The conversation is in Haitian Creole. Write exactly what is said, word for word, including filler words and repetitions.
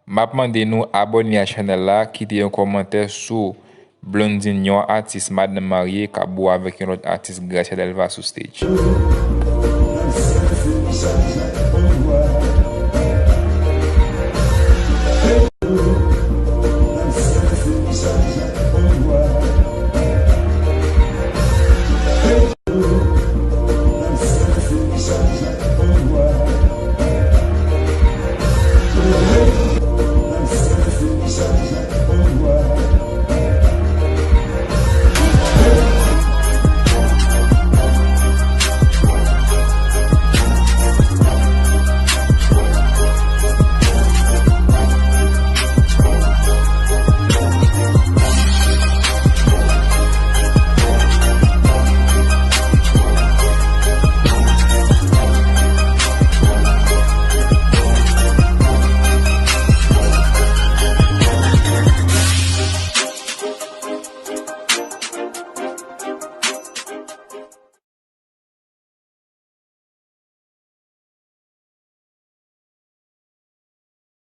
M ap mande nou abòne a chanèl la, kite yon kòmantè sou Blondine, yon atis madanm marye k ap bo avèk yon lòt atis Gracia Delva sou stage.